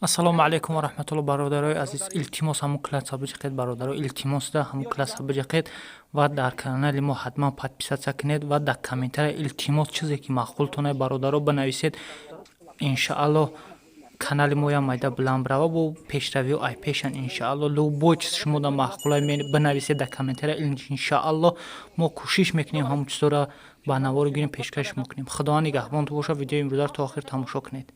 Ассалому алайкум ва раҳматулло, бародарои азиз. Илтимос, ҳамун класса биҷиқед, бародаро, илтимосда ҳамун класса биҷиқед ва дар канали мо ҳатман подписаться кунед ва дар комментария, илтимос, чизе ки маъқултонай, бародаро, бинависед. Иншаалло, канали моям майда буланд бирава, бо пешравиҳо ай пешан. Иншаалло, любой чиз шумо да маъқулай, бинависед дар комментария. Иншаалло, мо кӯшиш мекунем, ҳамун чизҳоро ба навор гирем, пешкаш мекунем. Худованд нигаҳбонтон бошад. Видеои имрӯзаро то охир тамошо кунед.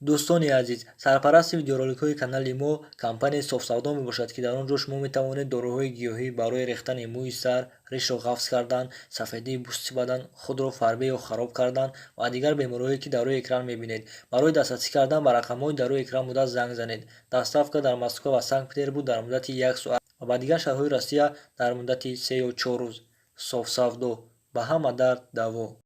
Дӯстони азиз, сарпарасти видеороликҳои канали мо компанияи Софсавдо мебошад, ки дар он ҷо шумо метавонед доруҳои гиёҳӣ барои рехтани мӯи сар, ришро ғафз кардан, сафедии пӯсти бадан, худро фарбе ё хароб кардан ва дигар бемориҳое, ки дар рӯи экран мебинед. Барои дастрасӣ кардан ба рақамҳои дар рӯи экран буда занг занед. Доставка дар Москва ва Санкт Петербург дар муддати як соат ва ба дигар шаҳрҳои Россия дар муддати 3 ё 4 рӯз. Софсавдо ба ҳама дард даво.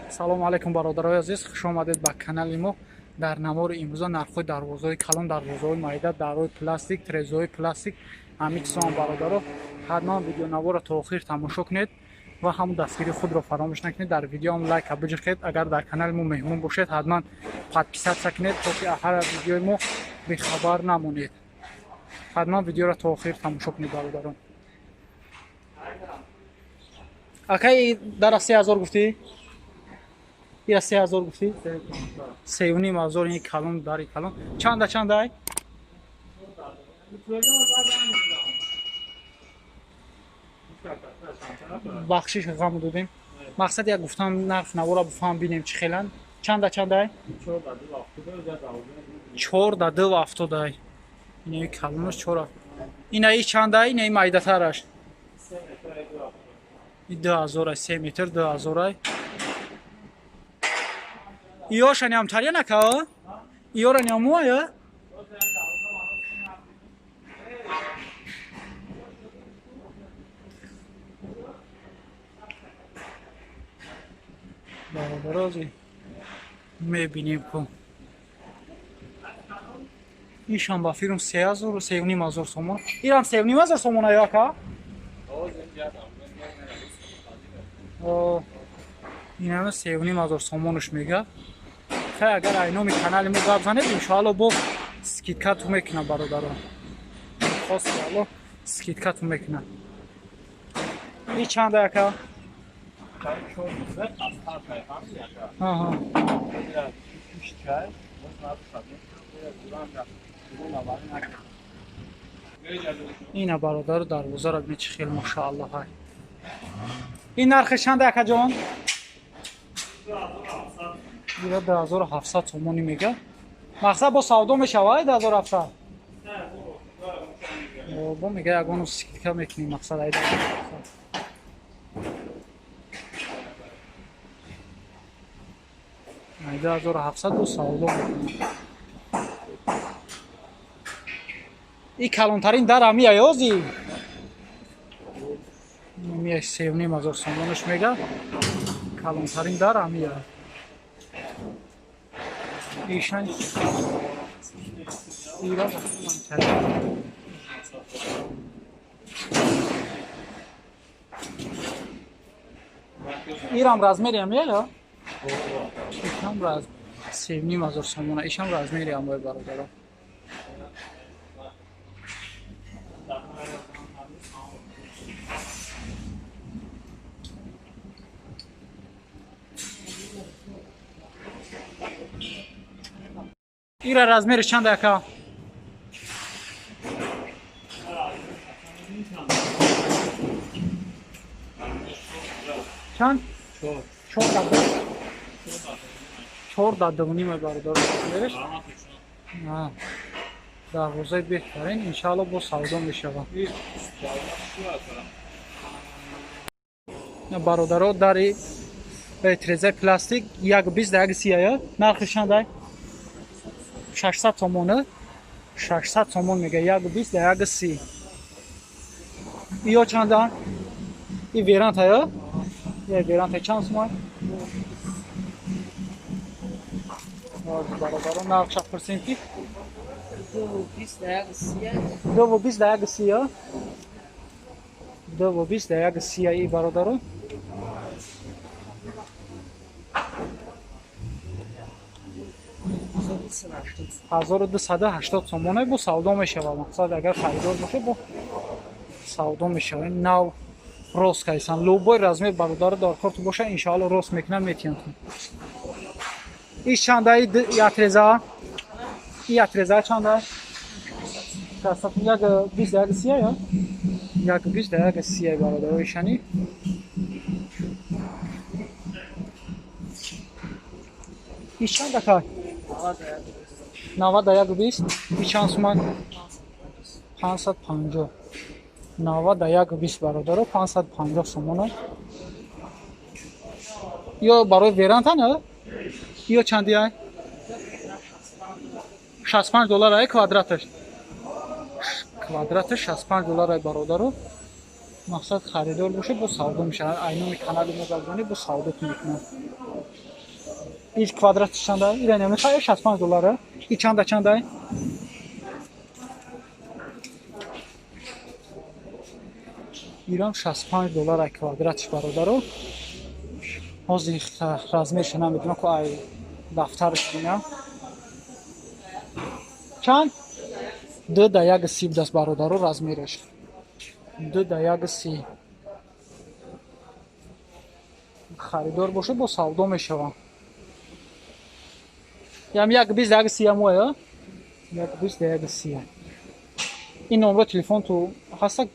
Салому алайкум, бародарои азиз, хуш омадед ба канали мо. Дар навори имрӯза нархҳои дарвозаҳои калон, дарвозаҳои майда, дарҳои пластик, трезаҳои пластик, ҳамин чизҳоам, бародаро. Ҳатман видеонаворро то охир тамошо кунед ва ҳамун дастгирии худро фаромӯш накунед. Дар видеоам лайка биҷиқед. Агар дар канали мо меҳмон бошед, ҳатман подписаться кунед, то ки ҳар видеои мо бехабар намонед. Ҳатман видеоро то охир тамошо кунед, бародарон. Акай, дара 3000 гуфтӣ? Ира 3000 гуфтӣ? 3500. Ин калон, дари калон чанда, чандай? Бахшиш, ғам додем. Мақсад як гуфтам, нарх навора бифаҳм, бинем чӣ хеланд. Чанда, чандай? 4 да 2 ҳафтодай. Инаи калонаш чор. Инаи чандай? Инаи майдатараш 2000-ай, 3 метр 2000-ай. Иёша нямтаря нака? Иёра нямуая? Бародарози, мебинем ку ишам ба фирм 3000, 3500 сомон. Ирам 3500 сомон ая, ака? Инама 3500 сомонаш мега. Хай, агар айноми канали мо гап занед, иншоалло, бо скидкату мекунам, бародарон. Хости алло, скидкату мекунам. И чанда, ака? Аҳа. Ина, бародару, дарвозаро бини, чӣ хел, мошаалло, ҳай. Ин нархи чанда, акаҷон? Ира 2700 сомонӣ мега. Мақсад, бо савдо мешава 2700? Бо мега, ягону скидка мекунем, мақсад, ай 2700 бо савдо мекунем. И калонтарин дар ҳамия ёзи? Ҳамия 3500 сомонаш мега. Калонтарин дар ҳамия. Ишан ира. Ирам размери ҳамия? Ишам раз 3500 сомона. Ишам размери ҳамои, бародаро. Ира размери чанда, ака? Чанд? Чор да ду. 4 да 2.5, бародаро, размериш. Дарвозаи беҳтарин, иншаалло, бо савдо мешавад. Бародаро, дари трезаи пластик 1.20 да 1.30 ая. Нархи чандай? 600 сомона. 600 сомон мега, 1.20 да 1.30. Иё чанда? И веранта ё? Я веранта чанд сомон? Бародаро, нархша пурсем ки 2.20 да 1.30. 2.20 да 1.30 и, бародаро. 1280 сомона бо савдо мешавад. Мақсад агар харидор бошад бо савдо мешавад. Нав рост кайсан. Любой размер бародаро дар корту боша иншаалло рост мекунанд метиҳанд. Иш чанда ятреза? Ятреза чанда? 1 20 1 30 я? 1 20 1 30 бародаро ишани. Иш чанда кай? 91 20. Иш чанд суман? 550. 91 20 бародаро 550 сомона. Ё барои веранта на? Ё чанди ай? 65 доллар ай квадраташ. Квадраташ 65 доллар ай бародаро. Мақсад харидор боша бо савдо мешавад. Ай номи канали мо гап бо савдо мекунад. Иш квадраташ чанда? Ира намехоҳад 65 доллар. И чанда чанда? Ирам 65 доллар ай квадраташ бародаро. Ҳозир размерша намедонам ку ай дафтараш бинам. Чанд? 2 да 1 30 даст бародаро размераш. 2 да 1 30. Харидор бошад бо савдо мешавад. Ям 1 20 1 30 моя? 1 20 1 30. Ин номро телефон ту ҳаста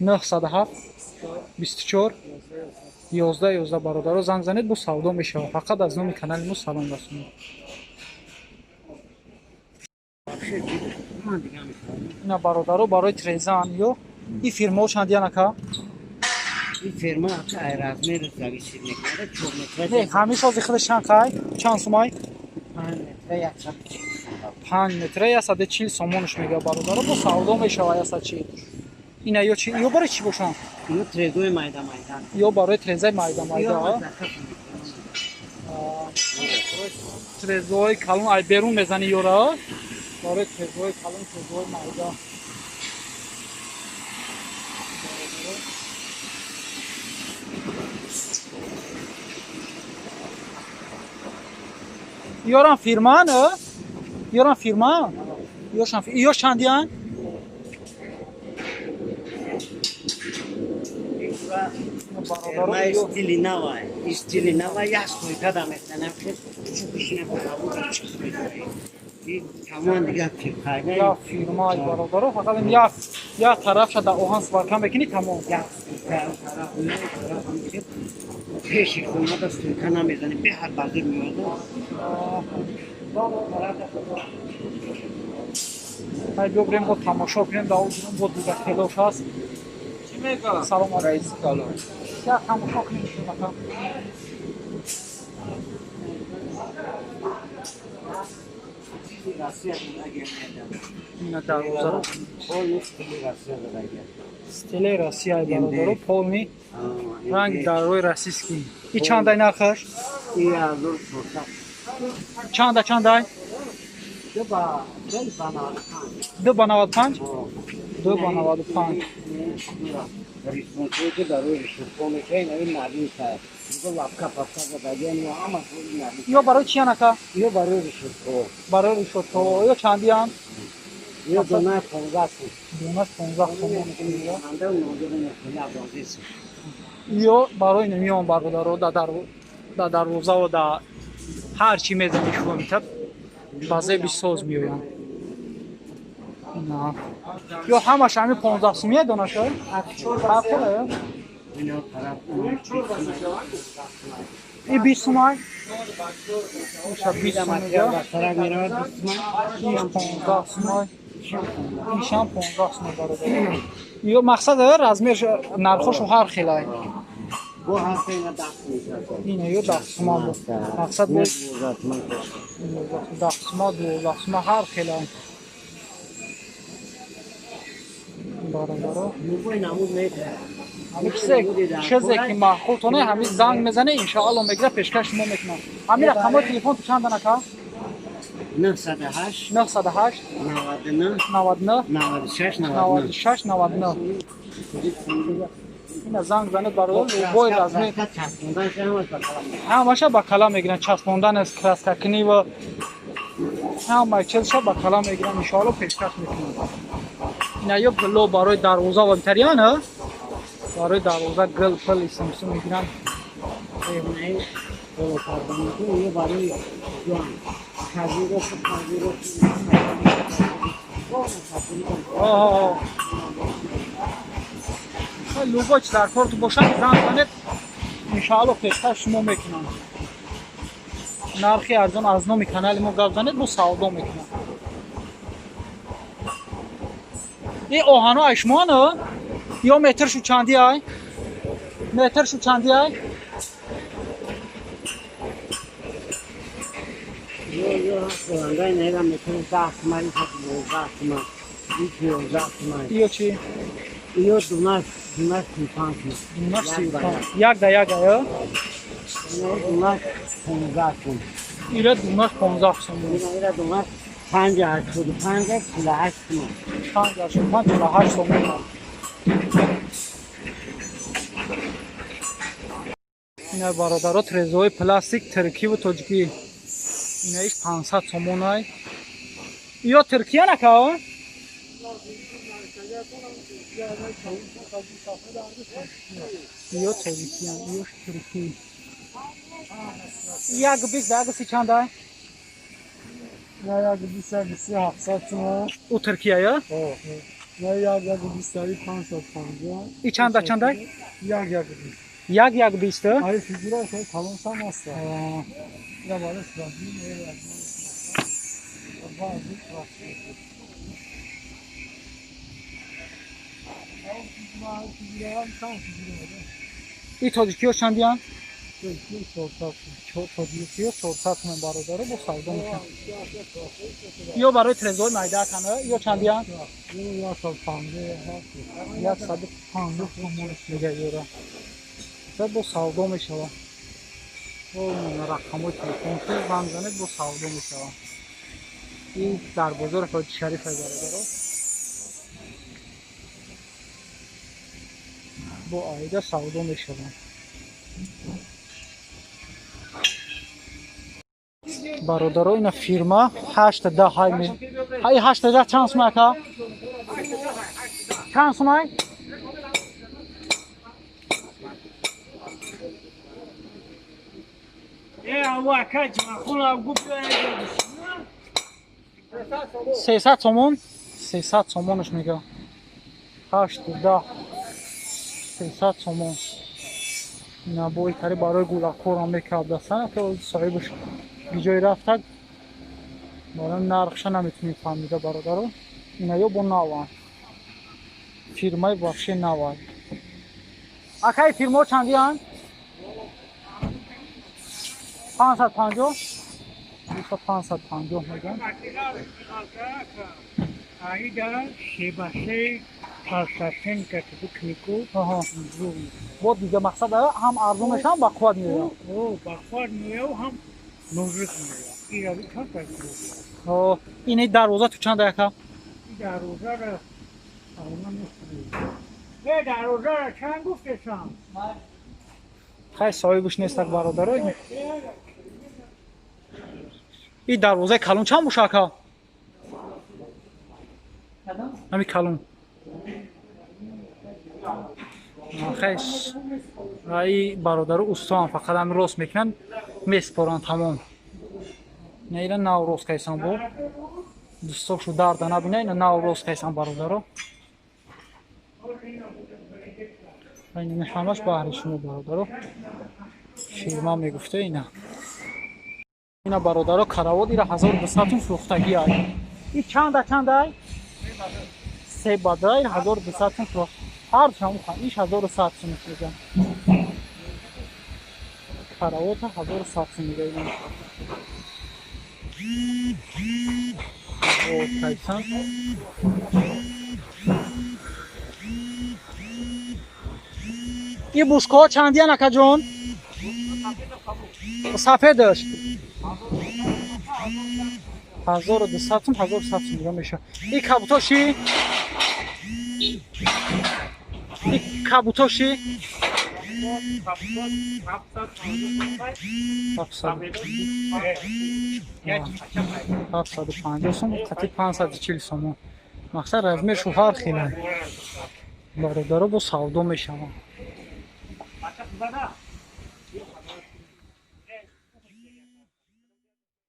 907 24 11 11 бародаро занг занед бо савдо мешавад. Фақат аз номи канали мо салом расонед. Ина бародаро барои трезан ё ин фирмао чанд янака? Ин фирма ай размер зависит мекунад 4 метр. Не, ҳамеша ози худаш чанд қай? Чанд сумай? 5 метр 140. 5 метр 140 сомонш мега бародаро бо савдо мешавад 140. Ина ё чи? Ё барои чӣ бошанд? Ё трезои майда майда. Ё барои трезаи майда майда. Трезои калон ай берун мезани ёра. Барои трезои калон, трезои майда. Ёрам фирман, ёрам фирма. Ёшам, ё чандиян? Стили нава, стили нава, як стойка да метанам ки чӯкишина бо чиз мекунӣ. Ин тамом дигар фирма. Я фирма бародаро, фақат як тарафша да оҳан сварка мекунӣ тамом. Як тараф, тараф пеши хона да стойка намезанӣ, беҳад базир меояд. Ай биё бирем бо тамошо кунем, да бо дигар хелош ҳаст. Салом раиси калон. Я тамошо кунем шумака. Ина дарвоза. Стиле Россия бародаро, полный ранг дарои российский. И чандай нархаш? 1400. Чанда чандай? 2 ба 2 ба 95? 2 ба 95. Рисункҳое ки барои рисункҳо мекунед, ин навин лапка папка задагиан ё ҳама Ё барои чиян ака? Ё барои решотҳо. Барои решотҳо. Ё чандиян? Ё дона 15 сум. Донаш 15 сум. Ё барои намиён бародаро да дарвозао да ҳар чӣ мезани шумо митаб ба зеби соз меоянд. Ё ҳамаш ҳамин 15 сумия донаша? Ҳар И 20 сумай? Иша 20 сумия. Иш 15 сумай. Ишам 15 сумай бародар. Ё мақсад размер нархошо ҳар хелай. Ина ё 10 сума бу. Мақсад бу 10 сума, 12 сума ҳар хелай. Бародаро. Чизе ки маъқултоне ҳамин занг мезане, иншоалло мегира пешкаш шумо мекунам. Ҳамин рақамҳои телефон ту чанд анака? 908 908 99 99 96 96 99. Ина занг занед бародар, любой размер. Ҳамаша ба кала мегиранд, часпондан аст, краскакунӣ ва Ҳамаи чизша ба кала мегирам, иншоалло пешкаш мекунам. Ина ё гуло барои дарвоза ва битариян, барои дарвоза гул пил исмсу мегиранд. Любой чиз дар корту бошад, занг занед, иншоалло пешкаш шумо мекунам. Нархи арзон аз номи канали мо гап занед, бо савдо мекунам. Ин оҳано ай шумоан? Ё метршу чанди ай? Метршу чанди ай? Ё чи? Ё дунаш 35. Дунаш 35. Як да як ай? Дунаш 15 сом. Ира дунаш 15 сом. Ира дунаш 585 48 сом. 585 48 сом. Ина бародаро трезои пластик туркӣ ва тоҷикӣ. Инаиш 500 сомон ай. Ё туркия нака? Ё тоҷикиян, ё туркӣ. Як бист як си чанд ай? На як бист як си 700 сомон. У туркия я? На як як бист як 550. И чанда чанд ай? Як як бист. Як як бист? Ай фигура шай калон сам аст. Я барои сразу не. И тоҷикиё чандиянд? Тоҷикиё 400 сомон бародаро бо савдо мекунанд. Ё барои трезои майдаакан, ё чандиянд? 150 сомон мега ёра. Бо савдо мешавад. Рақамҳои телефон ки занг занед, бо савдо мешавад. Ин дар бозори Ҳоҷи Шариф бародаро. Бо аида савдо мешавад. Бародаро ина фирма 8-10 ҳай ме. Ҳай 8-10 чанд сум ака? Чанд сум ай? Сесад сомон, 300 сомонаш мега. 8-10 300 сомон. Ина бои тари барои гулакорам мекардасан, ки соҳибаш биҷои рафтаг. Барои нархша наметунем фаҳмида бародаро. Ина ё бо наванд. Фирмаи вообще наванд. Акай фирмао чандиянд? 550? 550 мегӯям. Аида себасе палсасен катбукнику. Бо дига мақсад ҳам арзон мешавам, ба қувват меоям. Ба қувват меояв, ҳам нозук меояв. Ирави чанд та? Ини дарвоза ту чанд яка? Дарвозара э дарвозара чанд гуфтесам? Хай соҳибаш нестак бародаро. И дарвозаи калон чанд боша ака? Ҳами калон. Хай ай бародаро устоам фақат ҳами рост мекунанд, меспоранд тамом. Ина ира нав рост кайсан бо. Дӯстошу дарда набина, ина нав рост кайсан бародаро. Ина ҳамаш баҳри шумо бародаро. Фирма мегуфта ина. Ина бародаро каравот ира 1200 сум фурӯхтагӣ ай. И чанда чанда ай? Се бада ира 1200 сум фурӯхт. Ҳар чам хан иш 1100 сум мегӯям. Каравота 1100 сум мегӯям ина. О, кайсан. И бушкаҳо чандиян акаҷон? Сафедаш 1200 сум, 1100 сум мега мешавад. И кабутоши? И кабутоши? 750 сом қати 540 сомон. Мақсад, размершу ҳар хела, бародаро, бо савдо мешаванд.